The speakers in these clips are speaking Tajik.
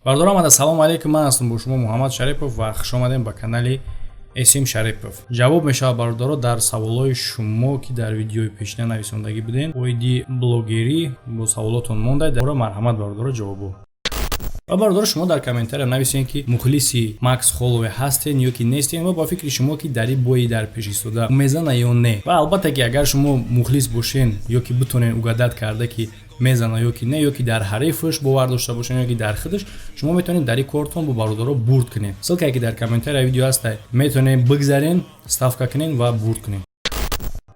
Бародарам, ассалому алайкум, ман ҳастам бо шумо Муҳаммад Шарипов ва хуш омадем ба канали Эсим Шарипов. Ҷавоб мешавад, бародаро, дар саволҳои шумо, ки дар видеои пешина нависондагӣ будем оиди блогерӣ. Бо саволотон монда, марҳамат, бародаро, ҷавобо. Ва, бародаро, шумо дар комментария нависем, ки мухлиси Макс Холловей ҳастен ё ки нестен ва ба фикри шумо, ки дар ин бои дар пеш истода мезана ё не. Ва албатта, ки агар шумо мухлис бошен ё ки битонен угадать карда, ки мезана ё ки не, ё ки дар ҳарифаш бовар дошта бошен, ё ки дар худаш, шумо метавонед дар ин кортон бо бародаро бурд кунед. Ссылка е ки дар комментария видео ҳаста, метавонед бигзарен, ставка кунед ва бурд кунед.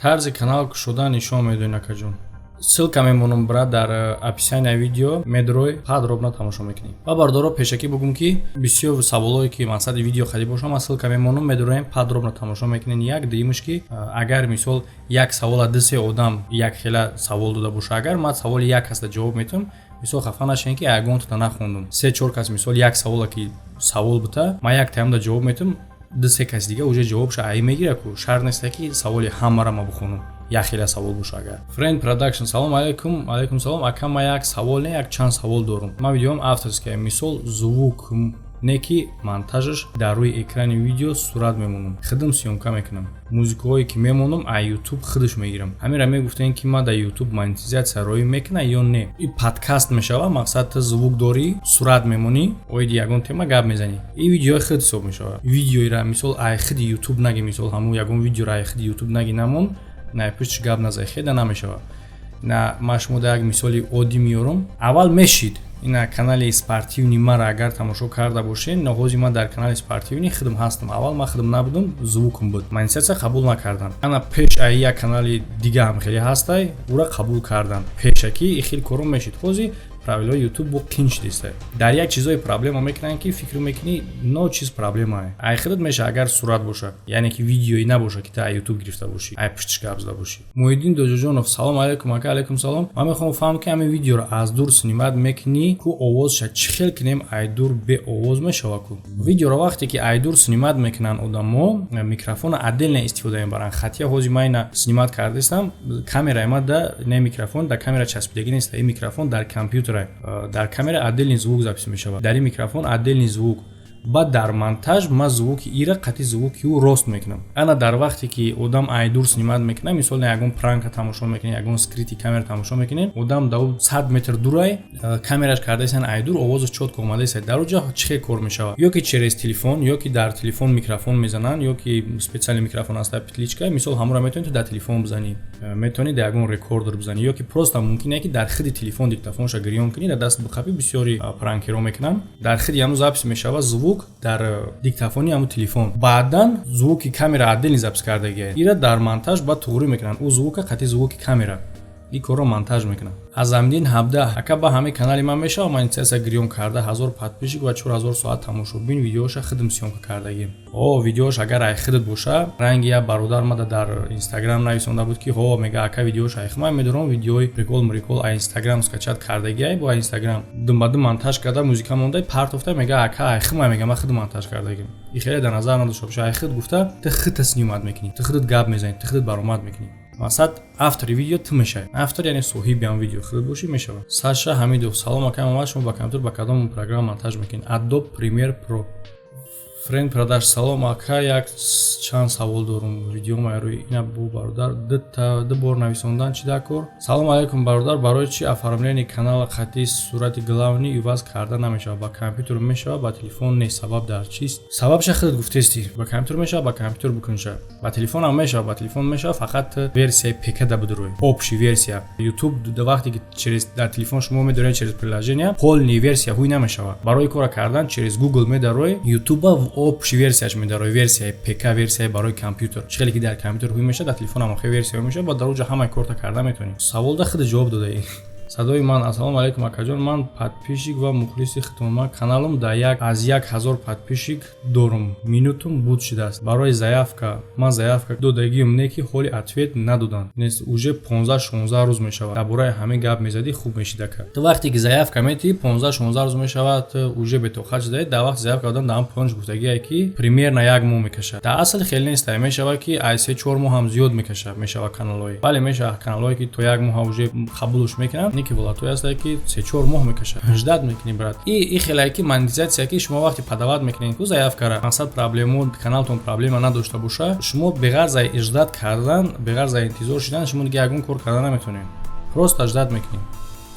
Тарзи канал кушодан нишон медоед, акаҷон? Ссылка мемонам, брат, дар описания видео медрой, подробно тамошо мекунӣ. Ва, бародаро, пешакӣ бугум, ки бисёр саволое ки мақсади видео хади бошам, ман ссылка мемонам, медроем, подробно тамошо мекунем. Як дуюмаш, ки агар, мисол, як савола ду се одам як хела савол дода боша, агар ман саволи як касда ҷавоб метавам, мисол, хафа нашавем, ки ягонтата нахондум. Се чор кас, мисол, як савола ки савол бута, ман як таямда ҷавоб метавам, ду се каси дига уже ҷавобша ай мегира ку. Шарт неста, ки саволи ҳамаро ма бихонам, як хела савол боша агар. Френд Продакшн, салом алайкум. Алайкум салом, ака. Ма як савол не, як чанд савол дорум. Ма видеом авторская, мисол, звук не, ки монтажаш дар рӯи экрани видео сурат мемонам, худам съёмка мекунам, музикаҳое ки мемонам, а Ютуб худаш мегирам. Ҳаминра мегуфтем, ки ма дар Ютуб монетизатсия роӣ мекуна ё не? И подкаст мешава, мақсад, ту звук дорӣ, сурат мемонӣ, оиди ягон тема гап мезанӣ, и видеои худ ҳисоб мешавад. Видеоира, мисол, ай худи Ютуб наги, мисол, ҳамун ягон видеоро ай худи Ютуб наги, намон, на пуштиш гап назай, хеда намешавад. На, ма шумо да як мисоли оддӣ меёрам. Аввал мешид. Ина канали спортивный мара агар тамошо карда бошед, ноҳози ман дар канали спортивный худам ҳастам. Аввал ман худам набудам, звук ам буд, монетизатсия қабул накардам. Ана пеш ай як канали дига ҳам хеле ҳастай, ура қабул кардам. Пешакӣ и хел коро мешид. Ҳозир правила ҳои Ютуб бо қин шудиста. Дар як чизое проблема мекунанд, ки фикр мекунӣ, но чиз проблемае. Ай худат меша, агар сурат боша, яъне ки видеои набоша, ки та ай Ютуб гирифта бошӣ, ай пуштиш гап зада бошӣ. Муҳиддин Доҷоҷонов, салом алайкум, ака. Алайкум салом. Ман мехоҳам фаҳмам, ки ҳамин видеоро аз дур снимать мекунӣ ку, овозша чӣ хел кунем? Ай дур беовоз мешава ку. Видеоро вақте ки ай дур снимать мекунанд одамо, микрофона отдельно истифода мебаранд. Хатия ҳози ман ина снимать кардастам, камераи ма да не микрофон дар камера часпидагӣ нест, ин микрофон дар компютера. Дар камера отдельный звук запись мешавад, дар ин микрофон отдельный звук. Баъд дар монтаж ман звуки ира қатъи звуки ӯ рост мекунам. Ана дар вақте ки одам айдур снимать мекунад, мисол, ягон пранка тамошо мекунед, ягон скрытый камера тамошо мекунед, одам да 100 метр дурай, камераш кардаисан айдур, овозаш чётко омадаиса. Дар оҷа чӣ хел кор мешавад? Ё ки через телефон, ё ки дар телефон микрофон мезананд, ё ки специальный микрофон аста, петличка, мисол, ҳамонро метавонӣ ту дар телефон бизанӣ, метавонӣ дар ягон рекордер бизанӣ, ё ки просто мумкин е, ки дар худи телефон диктофонша гирён кунӣ, дар даст бихапӣ. Бисёри пранкеро мекунанд, дар худи ҳамун запись мешавад звук дар диктофони ҳамун телефон. Баъдан звуки камера отдельный запись кардагия, ира дар монтаж баъд туғрӣ мекунанд, ӯ звука қатъи звуки камера, ин корро монтаж мекунанд. Азамдин 17, ака, ба ҳамаи канали ман мешава монетизатсия гирён карда? 1000 подписчик ва 4000 соат тамошобин, видеоша худам съёмка кардагим. О, видеош агар ай худат боша, ранги як бародар мада дар Инстаграм нависонда буд, ки ҳо, мега, ака, видеош ай хумай медорам, видеои прикол мрикол ай Инстаграм скачать кардагиай, бо Инстаграм думбаду монтаж карда, музика монда, партофта, мега, ака, ай хумай, мега, ман худам монтаж кардагим. И хеле дар назар надошта боша. Ай худ гуфта, ту худта снимать мекунӣ, ту худат гап мезанӣ, ту худат баромад мекунӣ, мақсад, автори видео ту мешавӣ. Автор, яъне соҳиби ҳам видео худат бошӣ, мешавад. Саша Ҳамидов, салом, ака Муҳаммад, шумо ба компютер ба кадом программа монтаж мекунед? Adobe Premiere Pro. Френд Продаж, салом, ака, як чанд савол дорум. Видеомай рӯи ина бу, бародар, ду бор нависондан чӣ дар кор? Салом алайкум, бародар, барои чи оформление канала қатъи сурати главный иваз карда намешавад? Ба компютер мешавад, ба телефон нест, сабаб дар чист? Сабабша худат гуфтести. Ба компютер мешавад, ба компютер бикунша. Ба телефонам мешавад, ба телефон мешавад, фақат версияи ПК да бидурӯй, общий версия. Ютуб вақте ки через дар телефон шумо медоред, через приложение, полный версия ҳуй намешавад. Барои кора кардан через Google медарои, Ютуба общий версияш медарои, версияи ПК, версияи барои компютер. Чӣ хеле ки дар компютер ҳуй мешавад, дар телефонам охир версия мешавад, ба дар оҷа ҳамаи корта карда метавонӣ. Саволда худ ҷавоб додаӣ. Садои ман. Ассалому алайкум, акаҷон, ман подписчик ва мухлиси худтон. Ман каналам да як аз 1000 подписчик дорум, минутум буд шудааст. Барои заявка ман заявка додагиам, не ки ҳоли ответ надоданд нест, уже 15-16 рӯз мешавад. Дар бораи ҳамин гап мезадӣ, хуб мешид, ака. Ту вақте ки заявка метиҳӣ, 15-16 рӯз мешавад, уже бетоқат шудаи. Дар вақти заявка додан дар ҳам поёнш гуфтагие, ки примерно як моҳ мекашад. Дар асл хеле нест, мешавад, ки ай 3-4 моҳ ҳам зиёд мекашад. Мешавад каналҳое, бале, мешавад каналҳое, ки то як моҳ уже қабулш мекунанд. Не ки ҳолатҳое ҳастае, ки 3-4 моҳ мекашад, ждать мекунӣ, брат. И хелае ки монетизатсия, ки шумо вақте подавать мекунед ку заявкара, мақсад, проблему каналтон проблема надошта боша, шумо беғарз ждать кардан, беғарз интизор шидан, шумо дига ягон кор карда наметонед. Просто ждать мекунед,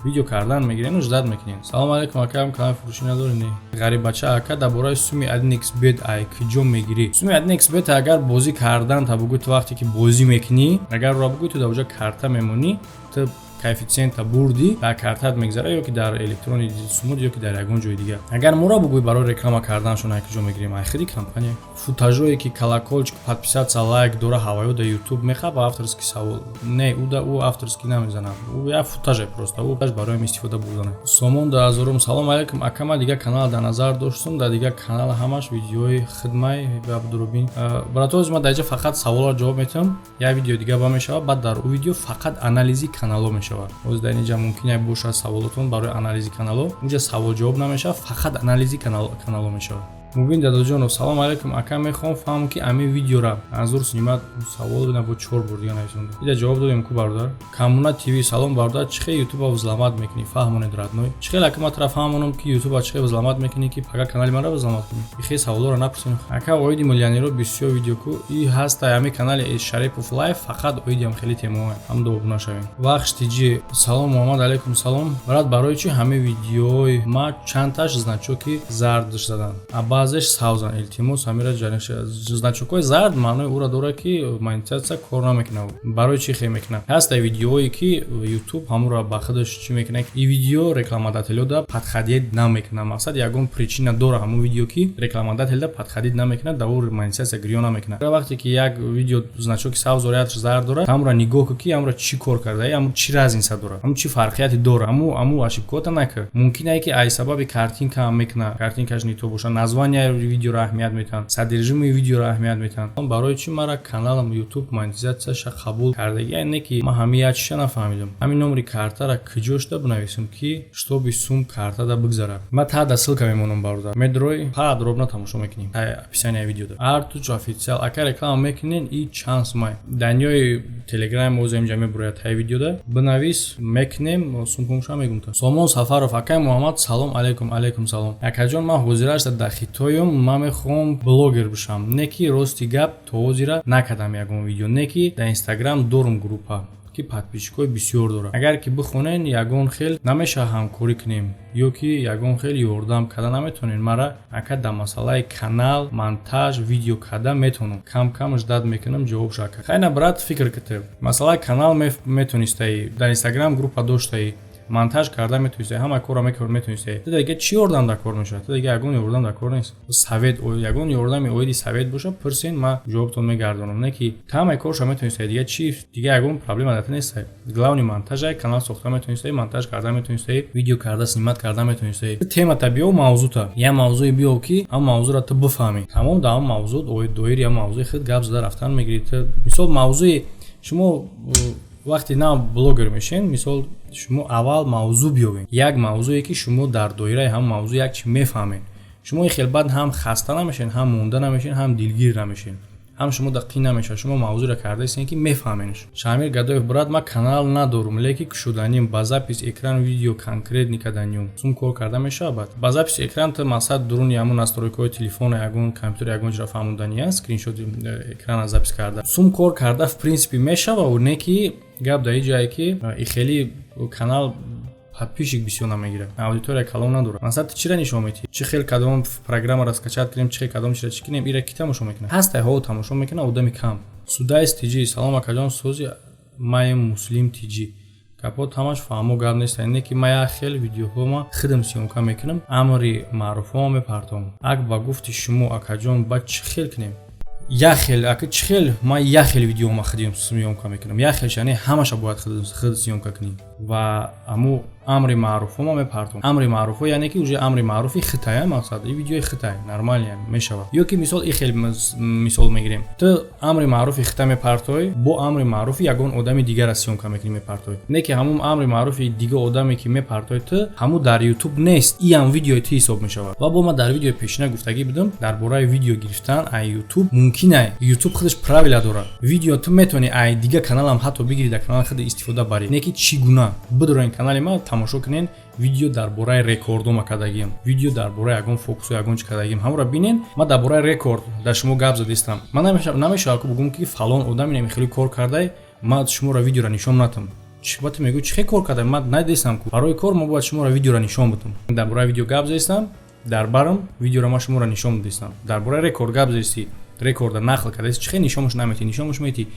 видео кардан мегирем, ждать мекунем. Салому алейкум, акаам, канали фурӯшӣ надорӣ? Не, ғариббача. Ака, дар бораи суми 1xBet ай куҷо мегирӣ? Суми 1xBet агар бозӣ кардан та бугӯй, ту вақте ки бозӣ мекунӣ, агар ро бугӯй, ту дар оҷа карта мемонӣ, ту коэффициента бурдӣ, дар картат мегзара ё ки дар электрони сумуд, ё ки дар ягон ҷои дигар. Агар моро бугӯй, барои реклама карданашон ай куҷо мегирем? Ай хиди компания. Футажое ки колокольчик, подписаться, лайк дора, ҳаваё да ютуб мехаба, авторский савол не, ӯ да ӯ авторский намезанад, ӯ як футаже, просто ӯ барои истифода бурдана. Сомон 2000-ум. Салом алейкум, ака, ма дигар канал дар назар доштум, дар дигар канал ҳамаш видеои хидмай гап дурубин. Братоз, ма дар инҷа фақат саволро ҷавоб метиҳам. Як видео дига ба мешавад, баъд дар ӯ видео фақат анализи каналҳо мешавад. Боз дар инҷа мумкин бошад саволотон барои анализи каналҳо. Инҷа савол ҷавоб намешавад, фақат анализи каналҳо мешавад. Мубин Дадоҷонов. Салом алейкум, ака, мехоҳам фаҳмам, ки ами видеора анзур снимат. Савол бо чор бор дига нависонда, ида ҷавоб додем ку, бародар. Камуна ТВ. Салом, бародар, чӣ хел ютуба взломать мекунӣ, фаҳмонед, родной. Чӣ хел, ака, ма тара фаҳмонам, ки ютуба чӣ хел взломать мекунӣ, ки пага канали мара взломать кунӣ? Ихе саволоро напурсем. Ака, оиди миллионеро бисёр видео ку и ҳаста. Ами канали Шарипов Лайф фақат оиди ам хеле темаҳо ҳам добуна шавем. Вахш тиҷи. Салом, Муҳаммад. Алейкум салом, брат. Барои чӣ ҳамаи видеои ма чандташ значоки зардш задан, а баъзеш савзан? Илтимос, ҳамира. Значокҳои зард маънои ӯро дорад, ки монетизатсия кор намекунад. Барои чӣ хел мекунад? Ҳаста видеоое, ки ютуб ҳамуро ба худаш чӣ мекунад, и видео рекламодателёда подходить намекунад. Мақсад, ягон причина дора ҳамун видео, ки рекламодателда подходить намекунад, да ӯ монетизатсия гирё намекунад. Вақте ки як видео значоки сабз дора, якш зард дорад, ҳамуро нигоҳ кун, ки ҳамуро чӣ кор карда, ҳамун чӣ разница дорад, ҳамун чӣ фарқияте дорад. Ҳаму ошибкота накард. Мумкин ае, ки ай сабаби картинка ҳам мекунад, картинкаш не то боша, названия видеоро аҳамият метиҳанд, содержимои видеоро аҳамият метиҳанд. Барои чӣ мара каналам ютуб монетизатсияша қабул кардагӣ? Не, ки ман ҳами як чиша нафаҳмидам. Ҳамин номери картара куҷо шуда бинависам, ки чтобы сум картада бигзарад? Ман та ссылка мемонам, бародар, медрой, подробно тамошо мекунем тай описания видеода. Артуч Официал. Ака, реклама мекунен и чанд сумай? Данёи телеграм оза инҷа мебурояд, тай видеода бинавис, мекунем, сумкумша мегум. Та Сомон Сафаров. Акай Муҳаммад, салом алейкум. Алейкум салом, акаҷон. Ман ҳозирашта дар Хитоюм, ман мехоҳам блогер бишам, не ки рости гап, то ҳозира накардам ягон видео, не ки дар Инстаграм дорум группа, ки подписчикҳои бисёр дорад. Агар ки бихонен, ягон хел намешавад ҳамкорӣ кунем ё ки ягон хел ёрдам карда наметавонем мара, ака? Дар масъалаи канал, монтаж, видео карда метавонам, кам кам ждать мекунам ҷавоб шака. Хайна, брат, фикр ките, масъалаи канал метонистаи, дар Инстаграм группа доштаи, монтаж карда метавонистаи, ҳама корро метавонистаи, ту дига чӣ ёрдам дар кор мешавад? Ту дига ягон ёрдам дар кор нест. Совет, ягон ёрдами оиди совет боша, пурсен, ман ҷавобтон мегардонам. Не ки ҳамаи корша метавонистаи, дига чӣ? Дига ягон проблема дар ту нестай. Главный монтажай, канал сохта метавонистаи, монтаж карда метавонистаи, видео карда, снимать карда метавонистаи. Темата биё, мавзӯта, як мавзӯе биё, ки ҳам мавзӯра ту бифаҳмӣ, тамом. Дар ҳам мавзӯ, доири ҳам мавзӯи худ гап зада рафтан мегирӣ. Ту мисол, мавзӯи шумо вақте нав блогер мешен, мисол, шумо аввал мавзӯъ биёбед, як мавзӯе, ки шумо дар доираи ҳам мавзӯъ як чи мефаҳмед. Шумо хел баъд ҳам хаста намешен, ҳам монда намешен, ҳам дилгир намешен, ҳам шумо дақиқ намешавад. Шумо мавзӯъро кардаистен, ки мефаҳменш. Шамир Гадоев. Брат, ман канал надорум, леки кушоданим, ба запись экран видео конкретный каданим, сум кор карда мешавад? Баъд ба запись экран ту, мақсад, дуруни ҳамун настройкаҳои телефона, ягон компютер, ягон чиро фаҳмондани аст, скриншоти экрана запись карда, сум кор карда в принципе мешава. Не ки гап дар ин ҷае, ки и хеле канал подписчик бисёр намегирад, аудитория калон надорад. Масалан, ту чира нишон метиҳӣ? Чӣ хел кадом программаро скачать кунем, чӣ хел кадом чира чӣ кунем, ира ки тамошо мекунад? Ҳастай, ҳо, тамошо мекунад одами кам. Судайс Тиҷи. Салом, акаҷон, сози маем. Муслим Тиҷи. Гапҳо ҳамаш фаҳмо, гап нест. Не ки ма як хел видеоҳома худам съёмка мекунам, амри маъруфҳома мепартом. Ак ба гуфти шумо, акаҷон, ба чӣ хел кунем? Як хел, ака, чӣ хел? Ман як хел видеома худим съёмка мекунам, як хел, яъне ҳамаша бояд худ съёмка кунӣ ва аму Амри маъруфҳо ма мепартом. Амри маъруфҳо, яъне ки уже амри маъруфи хитая, мақсад, и видеои хитай нормально мешавад. Ё ки мисол, и хел мисол мегирем: ту амри маъруфи хита мепартой, бо амри маъруфи ягон одами дигара съёмка мекунӣ, мепартой. Не ки ҳамун амри маъруфи дига одаме ки мепартой ту, ҳамун дар Ютуб нест, иам видеои ту ҳисоб мешавад. Ва бо ма дар видеои пешина гуфтагӣ будам дар бораи видео гирифтан ай Ютуб. Мумкин ай Ютуб худаш правила дорад. Видео ту метавонӣ ай дига каналам ҳатто бигирӣ, дар канали худ истифода барӣ. Не ки чӣ гуна? Бидороен канали ма, тамошо кунен, видео дар бораи рекордома кардагиам, видео дар бораи ягон фокусу, ягон чи кардагиам, ҳамонро бинен. Ман дар бораи рекорд дар шумо гап задистам. Ман намешавад ку бугум, ки фалон одам инами хеле кор кардай, ман шуморо видеоро нишон натам. Ба ту мегӯ, чӣ хел кор кардай, ман надистам ку. Барои кор мо бояд шуморо видеоро нишон бидам. Дар бораи видео гап задистам, дар барам видеоро ман шуморо нишон дидистам. Дар бораи рекорд гап задисти, рекорда нақл кардаисти, чӣ хел нишонаш наметӣ? Нишонаш метӣ.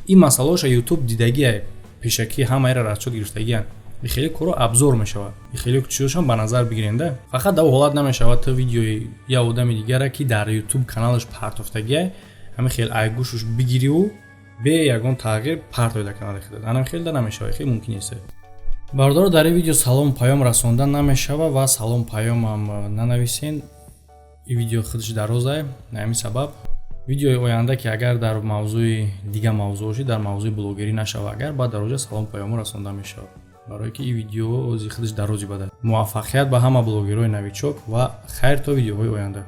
Ин масъалаоша Ютуб дидагия, пешакӣ ҳамаеро расчёт гирифтагиян. Хеле коро абзор мешавад, хеле чизошам ба назар бигиренда. Фақат дар ҳолат намешавад, ту видеои як одами дигара, ки дар Ютуб каналаш партофтагия, ҳамин хел айгӯшуш бигириву бе ягон тағйир партои дар канали худат. Анам хел да намешавад, хеле мумкин нест. Бародаро, дар ин видео салом паём расонда намешавад ва салом паёмам нанависен. Ин видео худаш дарозае, на ҳамин сабаб видеои оянда, ки агар дар мавзӯи дига мавзӯъ бошӣ, дар мавзӯи блогерӣ нашава агар, баъд дар оҷа салом паёмо расонда мешавад, барое ки ин видео ози худаш дарози бадад. Муваффақият ба ҳама блогерҳои новичок ва хайр, то видеоҳои оянда.